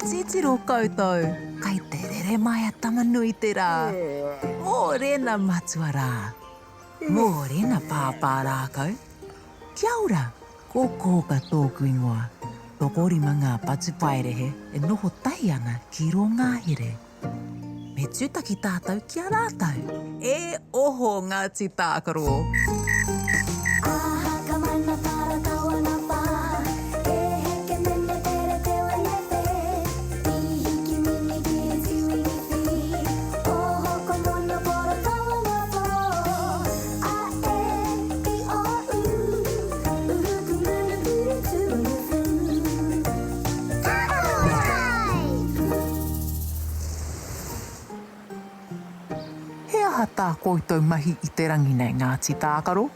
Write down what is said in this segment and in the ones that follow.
Titiro koutou, kai te rere mai a Tama-nui-te-rā. Mōrena matua rā. Mōrena pāpā rākau. Kia ora, ko Kōka tōku ingoa. Tokorima ngā patupaiarehe e noho tahi ana ki rō ngahere. Me tūtaki tātou ki a rātou. E oho Ngāti Tākaro! He aha tā koutou mahi i te rangi nei, Ngāti Tākaro?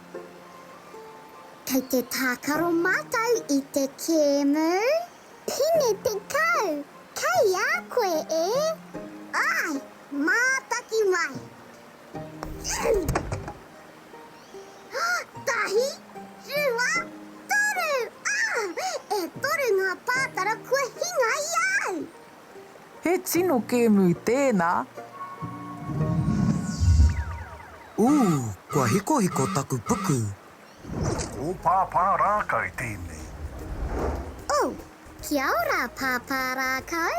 Kei te tākaro mātou i te kēmu pine 10, kei a koe e? Āe, mātaki mai! Tahi, rua, toru! Ah! E toru ngā pātara kua hinga i a au! He tino kēmu tēnā! Ū, kua hikohiko taku puku. Ko Pāpā Rākau tēnei. Oh, kia ora Pāpā Rākau.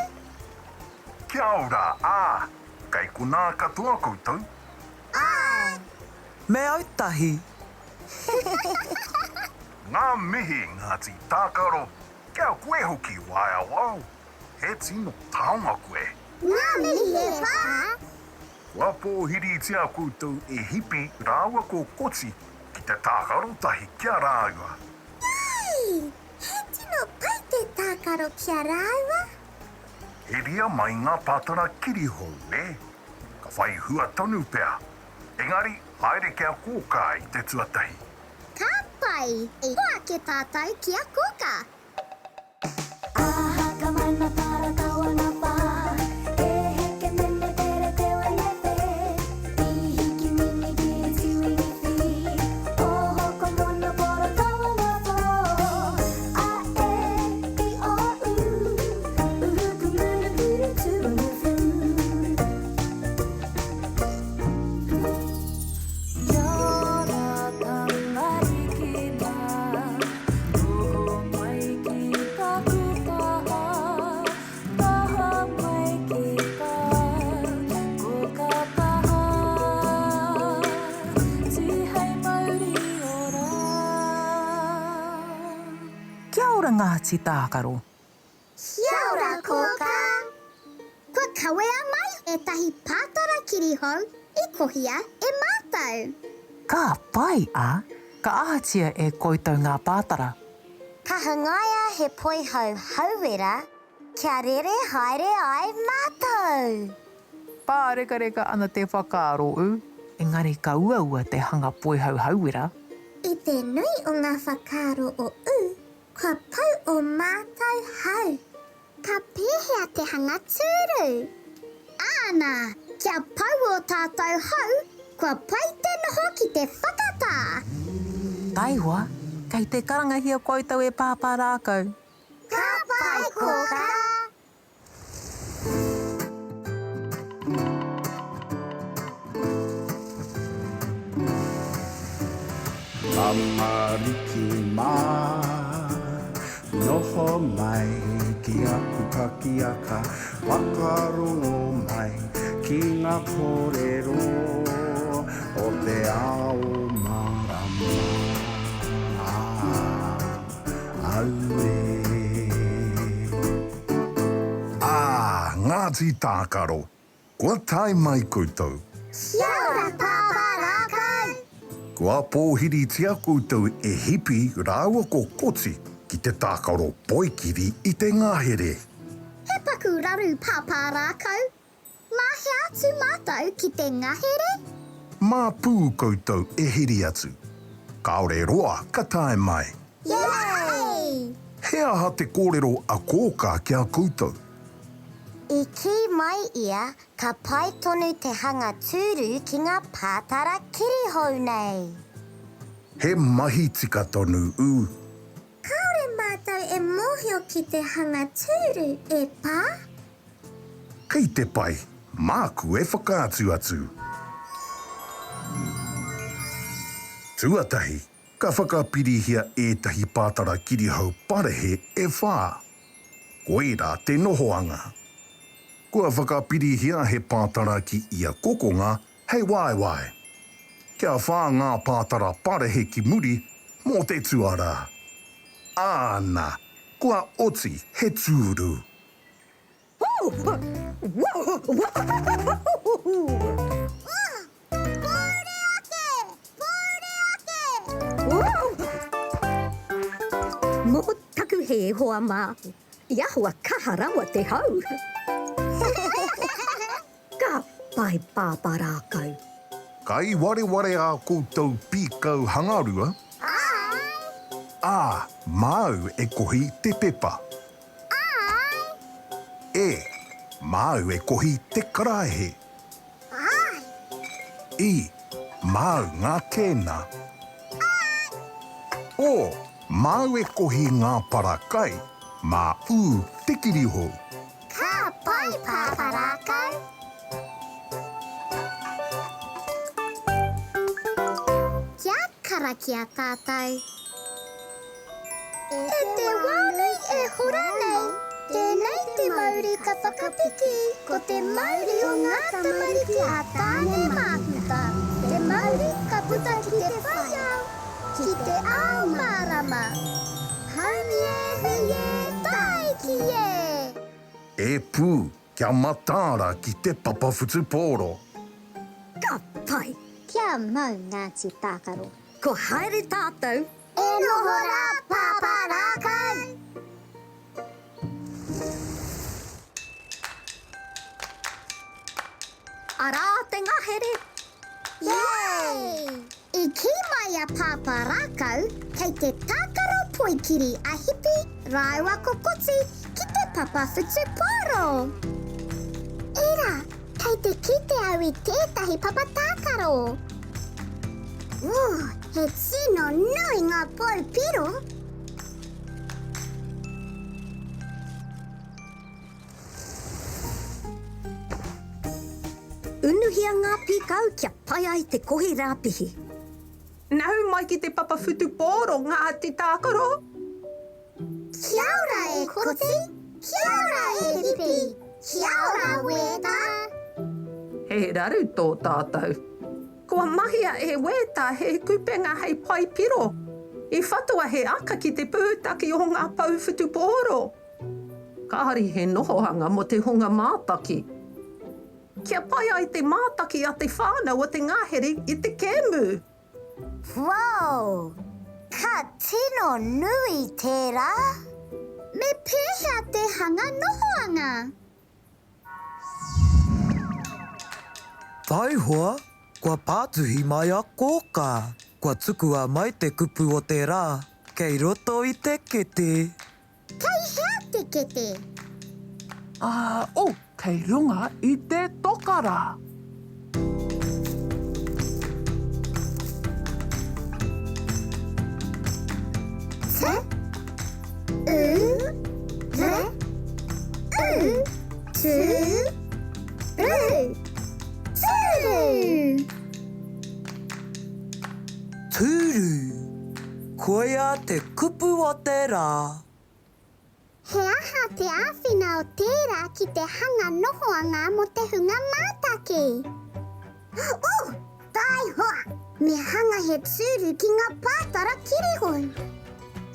Kia ora, ā, kei konā katoa koutou? Āe! Me autahi! Ngā mihi Ngāti Tākaro, kia koe hoki Waeawao, he tino taonga koe. Ngā mihi e whā! Kua pōhiritia koutou e Hipi rāua ko Koti ki te tākaro tahi ki a rāua. Āe! He tino pai te tākaro ki a rāua. Heria mai ngā pātara kirihou, nē? Ka whai hua tonu pea. Engari, haere ki a Kōkā i te tuatahi. Ka pai! Hoake tātou ki a Kōkā. Kia ora Ngāti Tākaro. Kia ora Kōkā! Kua kawea mai ētahi pātara kirihou i kohia e mātou. Ka pai, ā, ka ahatia e koutou ngā pātara? Ka hangaia he poihau hauwera kia rere haere ai mātou. Pārekareka ana te whakaaro, ū, engari ka uaua te hanga poihau hauwera. I te nui o ngā whakaaro o ū, kua pau ō mātou hau. Ka pēhea te hanga tūru? Āna, kia pau ō tātou hau, kua pai te noho ki te whakatā! Taihoa, kei te karangahia koutou e Pāpā Rākau. Ka pai, Kōkā! Tamariki mā, noho mai ki aku pakiaka, whakarongo mai ki ngā kōrero o te ao mārama. Auē. Ā, Ngāti Tākaro, Kua tae mai koutou. Kia ora Pāpā Rākau! Kua pōhiritia koutou e Hipi rāua ko Koti ki te tākaro poikiri i te ngahere. He paku raru Pāpā Rākau. Mā hea atu mātou ki te ngahere? Mā pū koutou e heri atu. Kāore roa ka tae mai. Yay! He aha te kōrero a Kōkā ki a koutou? I kī mai ia ka pai tonu te hanga tūru ki ngā pātara kirihou nei. He mahi tika tonu ū. Kāore mātou. tātou e mōhio ki te hanga tūru, e Pā? Kei te pai, māku e whakaatu atu. Tuatahi, ka whakapirihia ētahi pātara kirihou parehe e whā. Koirā te nohoanga. Kua whakapirihia he pātara ki ia kokonga hei waewae. Kia whā ngā pātara parehe ki muri mō te tuarā. Āna, kua oti he tūru. Pōuri ake! Pōuri ake! Mō taku hē, hoa mā, i ahua kaha rawa te hau. Ka pai Pāpā Rākau. Kai wareware ā koutou pīkau hangarua? Āe! Ā, māu e kohi te pepa. Āe! E, māu e kohi te karaehe. Āe! I, māu ngā kēna. Āe! O, māu e kohi ngā para kai, mā ū te kirihou. Ka pai, Pāpā Rākau! Kia karakia tātou. E te wā nui e hora nei, tēnei te mauri ka whakapiki, ko te mauri o ngā tamariki a Tāne Māhuta, te mauri ka puta ki te whai ao, ki te ao mārama. Haumi e, hui e, tāiki e! E pū, kia mataara ki te papa whutupōro. Ka pai! Kia mau Ngāti Tākaro. Ko haere tātou. E noho rā Pāpā Rākau! Arā te ngahere! Yay! I kī mai a Pāpā Rākau kei te tākaro poikiri a Hipi rāua ko Koti ki te papa whutupōro. Ērā, kei te kite au i tētahi papa tākaro. Ooh, he tino nui ngā pou piro! Unuhia ngā pīkau kia pai ai te kohi rāpihi. Nau mai ki te papa whutupōro Ngāti Tākaro! Kia ora e Koti, kia ora e Hipi, kia ora Wētā! He raru tō tātou. Kua mahia e Wētā he kupenga hei pae piro. I whatua he aka ki te pūtake o ngā pou whutupōro. Kāre he nohoanga mō te hunga mātaki. Kia pai ai te mātaki a te whānau o te ngahere i te kēmu. Wow! Ka tino nui tērā! Me pēhea te hanga nohoanga? Taihoa, kua pātuhi mai a Kōkā, kua tukua mai te kupu o te rā kei roto i te kete. Kei hea te kete? Ā, oh, kei runga i te toka rā. T, U, R, U, T, R, Tūru! Tūru! Koia te kupu o te rā. He aha te āwhina o tērā ki te hanga nohoanga mō te hunga mātaki? Oh, taihoa! Me hanga he tūru ki ngā pātara kirihou.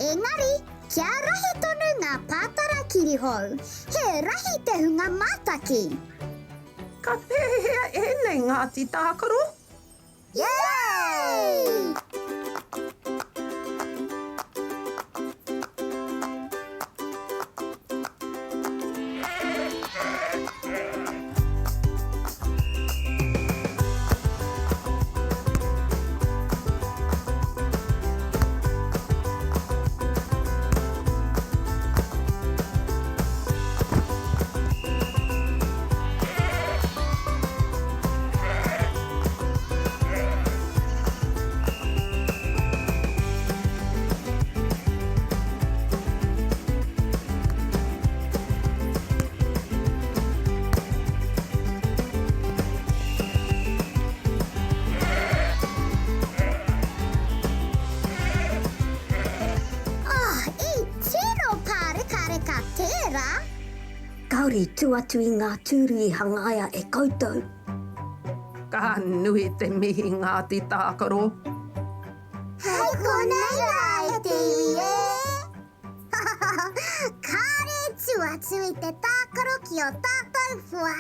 Engari, kia rahi tonu ngā pātara kirihou, he rahi te hunga mātaki. Ka pēhea ēnei Ngāti Tākaro? Yay! Kāore i tū atu i ngā tūru i hangaia e koutou. Ka nui te mihi Ngāti Tākaro. Hei konei rā e te iwi e! Kāore i tū atu i te tākaro ki ō tātou hoa.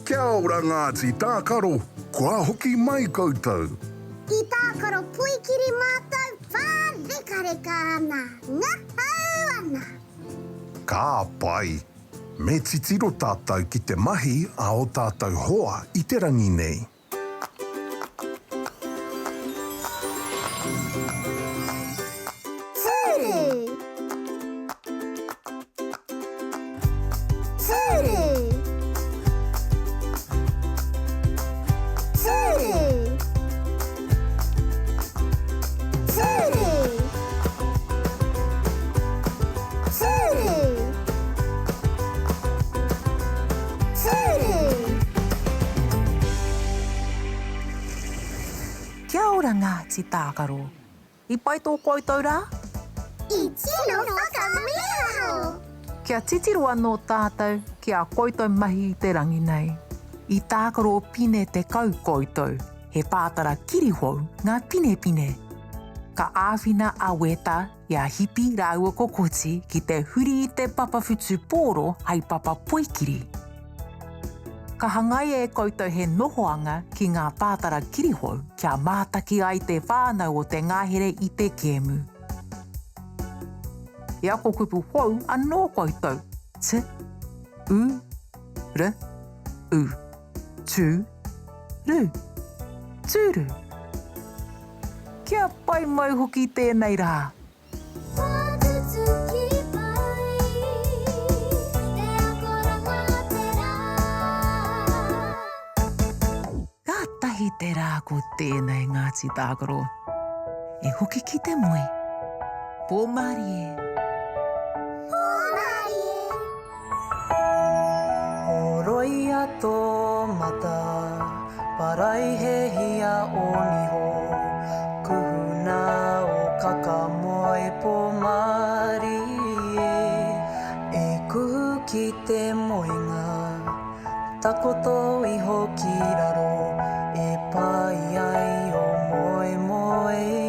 Kia ora Ngāti Tākaro, kua hoki mai koutou. I tākaro poikiri mātou pārekareka ana, ngahau ana. Ka pai! Me titiro tātou ki te mahi a ō tātou hoa i te rangi nei. Tūru! Tūru! Tūru! Tūru! Tūru! Tūru! Kia ora Ngāti Tākaro. I pai tō koutou rā? I tino whakamīharo! Kia titiro anō tātou ki ā koutou mahi i te rangi nei. I tākaro pine 10 koutou, he pātara kirihou ngā pinepine. Ka āwhina a Weta i a Hipi rāua ko Koti ki te huri i te papa whutupōro hei papa poikiri. Ka hangaia e koutou he nohoanga ki ngā pātara kirihou kia mātaki ai te whānau o te ngahere i te kēmu. He ako kupu hou anō koutou, t, u, r, u, tū, ru, tūru. Kia pai mai hoki tēnei rā! Kātahi te rā ko tēnei Ngāti Tākaro e hoki ki te moe. Pō mārie! Pō mārie! Horoia tō mata, paraihehia ō niho, kuhuna ō kakamoe pō mārie, e kuhu ki te moenga, takoto iho ki raro, e pai ai ō moemoeā.